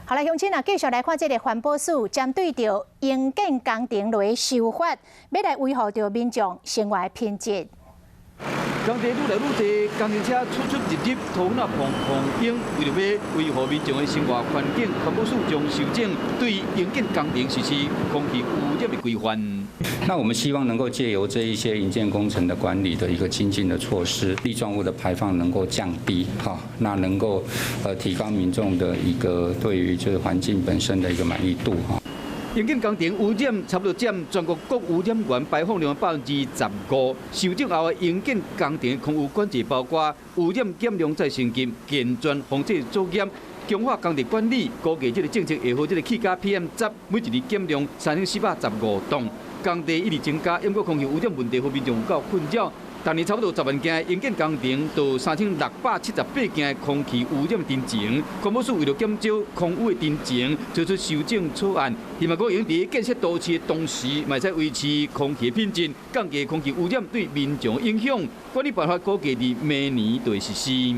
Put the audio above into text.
好啦，鄉親啊，繼續來看這个環保署針對著營建工程來修法，欲來維護著民眾生活品質。工地愈來愈濟，工程車出出入入，塗粉仔膨膨湧。為著欲維護民眾的生活環境，環保署將修正對營建工程實施空氣污染的規範。那我們希望能夠借由這一些營建工程的管理的一個精進的措施，粒狀物的排放能夠降低，哈，那能夠提高民眾的一個對於這個環境本身的一個滿意度，哈。營建工程污染差不多佔全國各污染源排放量15%。修正後的營建工程空污管制包括污染減量再升級、健全防治作業、強化工地管理。估計這个政策會予這个氣甲 PM10每一年減量3415噸。工地一直增加，毋過空氣污染問題予民眾有夠困擾。逐年差不多10萬件營建工程，就3678件空氣污染陳情。環保署為著減少空污的陳情，做出修正草案，希望講會佇建設都市的同時，嘛會使維持空氣品質，降低空氣污染對民眾影響。管理辦法估計佇明年就會實施。